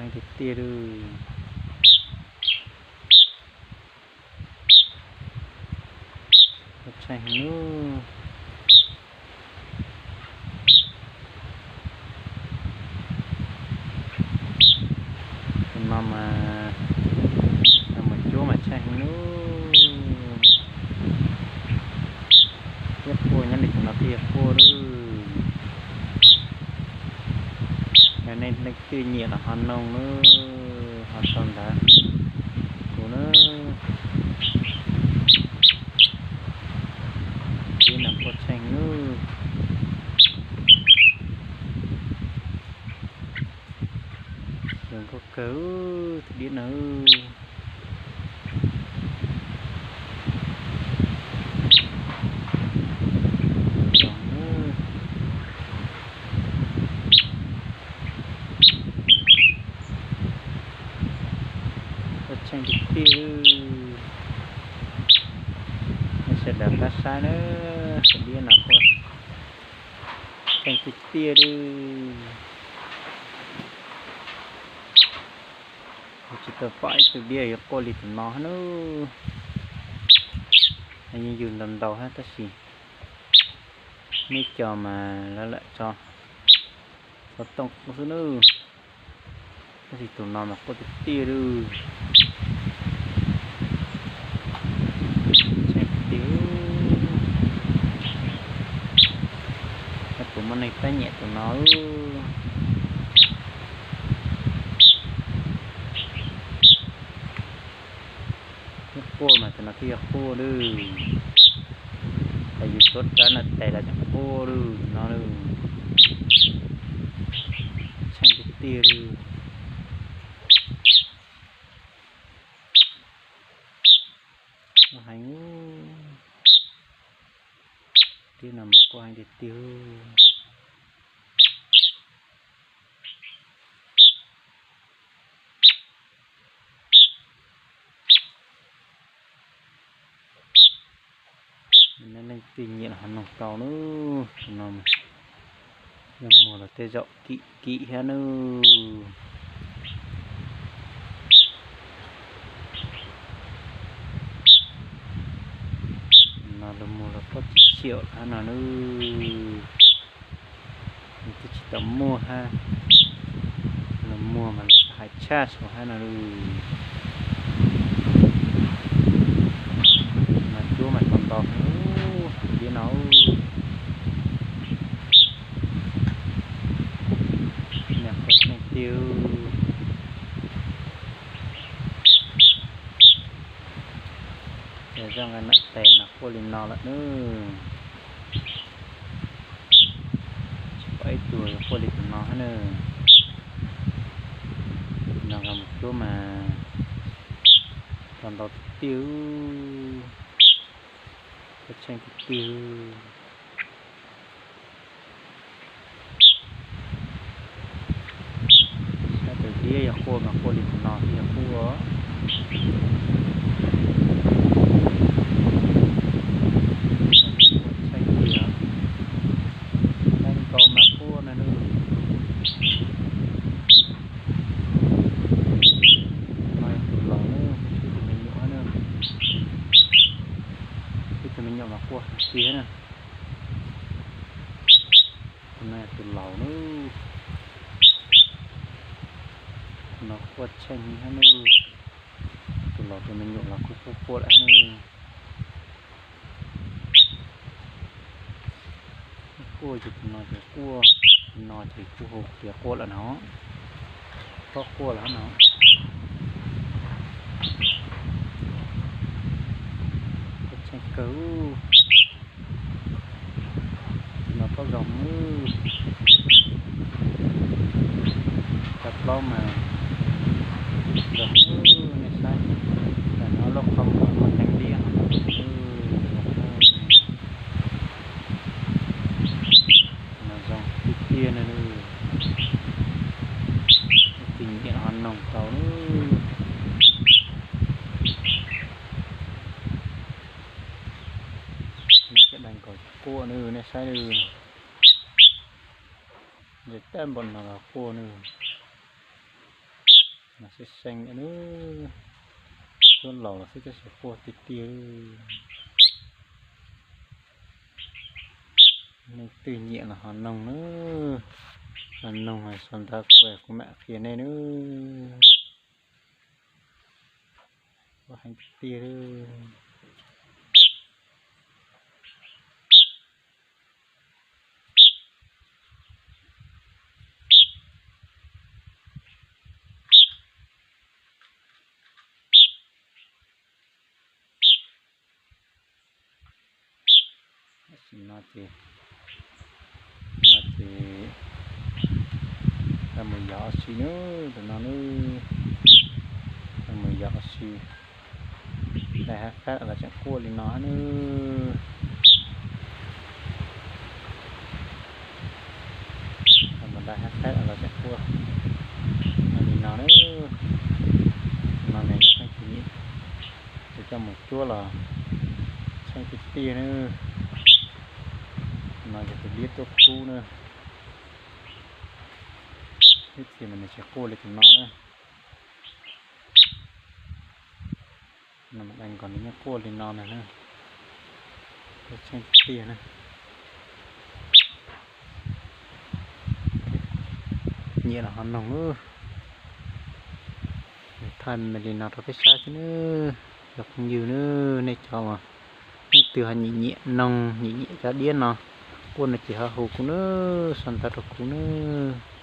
Tiag tiag li. Ua tshee heev lub. Tus no mas, mus cuab mas tshee heev lub. Thiab quaj nyob li tus no thiaj quaj lub. Yog nej leej twg nyiam los ho noog lub, ho sau ntawv kuv na. Dib no quaj tshee lub. Zoo nkauj kawg tus dib no. Quaj tshee tiag tiag. Nej sawv daws pab saib na, tus dib no quaj tshee tiag tiag li. Kuv tsis tau pom ib tug dib yuav quaj li tus no na. Yeej yug ntau ntau hab tab sis nej cov mas lawv lam tso xov tooj xwb nawb. Tab sis tus no mas quaj tiag tiag li. Tshee tiag. Tab sis muaj neeg pab nyiam tus no. Thiab quaj mas tus no thiaj yog quaj lawm. Ces yus tuav rawv nram tes los tseem quaj lawm no lawm. Tshee tiag tiag li. Quaj heev. Dib no mas quaj heev tiag tiag. Nej leej twg nyiam los ho noog tau nawb. Tus no mas yog muag los tej zaum kim kim thiab nawb. No lawv muag los pob tsis xiaum hab no nawb. Nws twb tsis tau muag hab, lawv muag mas lawv hais tshaj saum hab no lawm. Mas cuab mas tau ntau heev tus dib no. Niam qhuav tseej tiag. Ces zoj nqa nram tes mas quaj li no lawm nawb. Tsis pom ib tug yuav quaj li tus no hab nawb. Tus no nqa mus cuab mas tau ntau tiag tiag. Quaj tseej tiag tiag. Saib tus dib yog quaj mas quaj li tus no thiaj yog quaj. Quaj tseej tiag. Neeg nkaus mas quaj na nawb. No yog tus laus na, ib tug me nyuam na. Ib tug me nyuam mas quaj tiag na. Tus no yog tus laus na. Tus no quaj tseej hab na. Tus laus tus me nyuam los kuj quaj quaj lawm hab na. Quaj ces tus no ces quaj, tus no ces kuj hu qhia quaj lawm no. Txhob quaj lawm hab no. Quaj tseej kawg. Tus no txhob zoo. Cov plaub mas zoo, nej saib, tas no lub qhov muag muaj teev liab. No zoo tiag tiag na. Leej twg nyiam ho noog tau. No cov dais nkaus quaj na, nej saib na. Ntses tag npaum no los quaj na. Mas seej seej na, tuaj laus los xwb tab sis quaj tiag tiag. Leej twg nyiam los ho noog na, ho noog sau ntawv kuv, kuv mam qhia nej na. Quaj heev tiag tiag. Tam sim no ces, no ces tau mus yos ob si na, tam no na, tau mus yos ob si. Dai hab qab los tseem quaj li no na. Tau mus dai hab qab los tseem quaj li no na. No nws yog leej twg nyiam, yog coj mus cuab los tsheej tiag tiag na. No yog tus liab tuaj kub na. Ib txhia mas nws tsis quaj li tus no na. No mas dai nkaus nws yeej quaj li no na, tsheej tiag na. Nyiam los ho noog. Thaij me li no rau peb saib xwb nawb cov phooj ywg nawb. Nej cov uas leej twg ho nyiam nyiam noog, nyiam nyiam cov diab no, quaj no ces ho hu kuv nawb, sau ntawv rau kuv nawb.